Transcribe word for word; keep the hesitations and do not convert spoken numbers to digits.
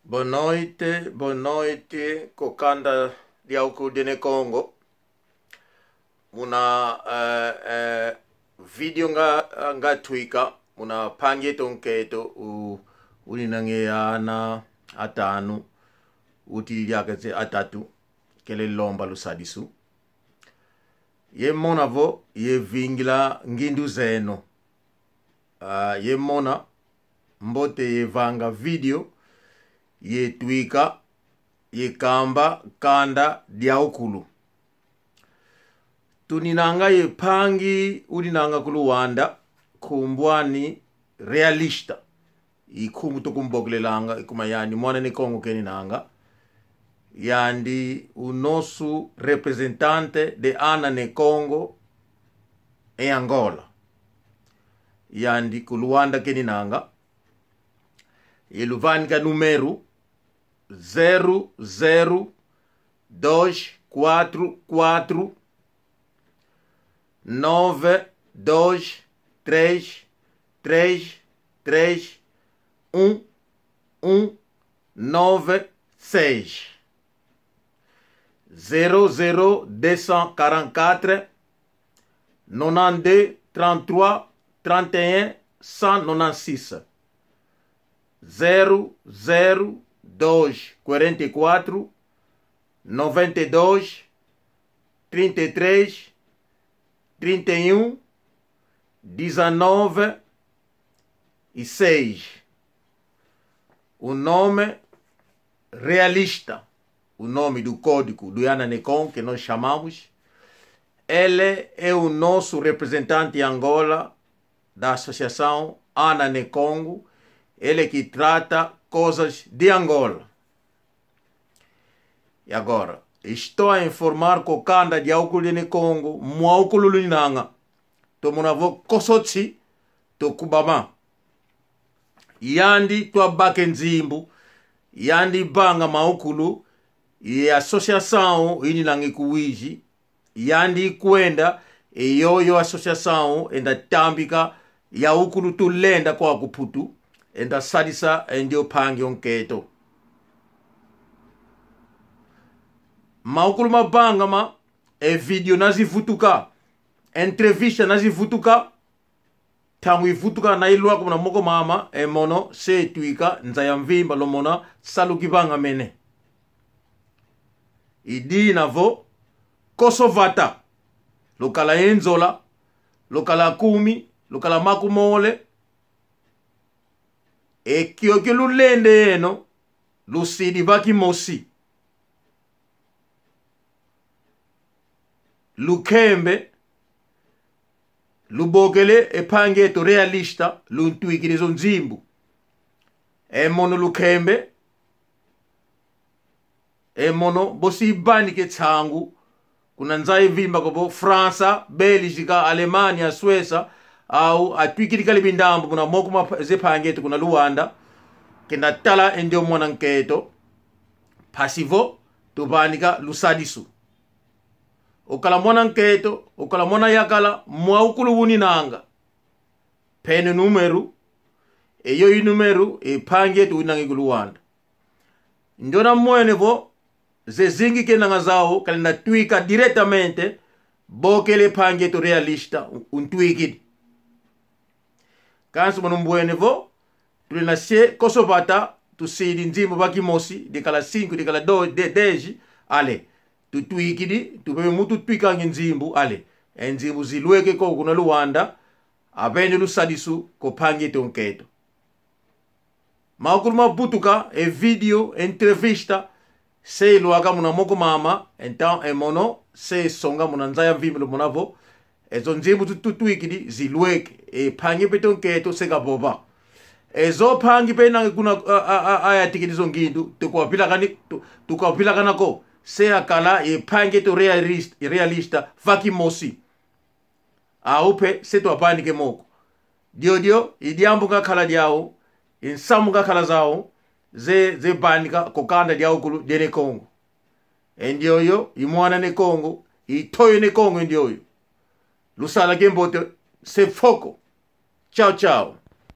Boa noite, boa noite, ko kanda diaukulu dia Ne Kongo. Muna, eh, eh, video nga, nga twika, muna mpangi eto nkento, u, uninanga e ana atanu, utidi diaka ze atatu, kele lomba lusadisu. Ye mona vo, ye vingila ngindu zeno. Ah, ye mona, mbote ye vanga video, ye twika, ye kamba kanda diaukulu. Tuninanga ye mpangi uninanga ku Luanda, nkumbu ani Realista. I nkumbu tukumbokelelanga, i kuma yandi mwana Ne Kongo keninanga. Yandi o nosso representante de Ana Ne Kongo em Angola. Yandi ku Luanda keninanga. Ye luvanika número zero zero dois quatro quatro nove dois três três três um um nove seis. Zero zero deux cent quarante-quatre nonante-deux trente-trois trente et un cent nonante-six. Zero zero dois quarenta e quatro noventa e dois trinta e três trinta e um dezanove e seis. O nome Realista, o nome do código do Ana Ne Kongo que nós chamamos, ele é o nosso representante em Angola da Associação Ana Ne Kongo, ele que trata coisas de Angola. E agora, estou a informar ko kanda diaukulu dia Ne Kongo, mwaukulu luninanga. Tumona vo kosotsi, tukubama. Yandi twabake nzimbu, yandi vanga mwaukulu, ye associação ininanga ku Uíge, yandi kwenda, e yoyo associação enda tambika, yaukulu tulenda kwa ku Mputu, enda sadisa e ndio mpangi onkento. Mwaukulu mavangama, e video nazivutuka, entrevista nazivutuka, ntangu ivutuka na ilwaka muna moko mama, e mono se twika nza ya mvimba lomona salu kivangamene. I dina vo, koso vata, lukala e nzola, lukala kumi, lukala makumole, e kiokio lulenda eno, lusidi va kimosi. Lukembe, lubokele e mpangi eto Realista, luntwikidi zo nzimbu. E mono lukembe, e mono bosi ivanike nsangu, kuna nza ya mvimba ko vo França, Bélgica, Alemanha, Suécia, au atwikidi kala bindambu muna moko ma ze mpangi eto kuna Luanda, kenda tala e ndio mwana nkento, mpasi vo tuvanika lusadisu. Okala mwana nkento, okala mwana yakala, mwaukulu uninanga. Mpene número, e yoyo número, e mpangi eto uninanga ku Luanda. Ndiona mwene vo, zezingi kenanga zau, kala enda twika diretamente, bokele mpangi eto Realista, u-, untwikidi. Kansi mono mbwene vo, tulenda se koso vata, tusidi nzimbu va kimosi, dikala cinco, dikala dois, de-, dez, ale. Tutwikidi, tubebe muntu utwikanga nzimbu, ale. E nzimbu zilweke ko kuna Luanda, avene lusadisu ko mpangi eto nkento. Mwaukulu mavutuka, e video, e entrevista, se ilwaka muna moko mama, então e mono, se isonga muna nza ya mvimba lomona vo, e zo nzimbu tu-, tutwikidi, zilweke, e mpangi mpe eto nkento se kavova. E zo mpangi mpe nange kuna, a, a, a, ayatikidi zo ngindu, tukavilakani, tu-, tukavilakana ko, se akala, e mpangi eto Realis-, Realista, va kimosi. Au mpe, se tuavanike moko. Diodio, i diambu ngakala diau, i nsamu ngakala zau, ze, ze vanika ko kanda diaukulu dia Ne Kongo. E ndioyo, i mwana Ne Kongo, i ntoyo Ne Kongo e ndioyo. Lusala kiambote, se mfoko. Tchau, tchau.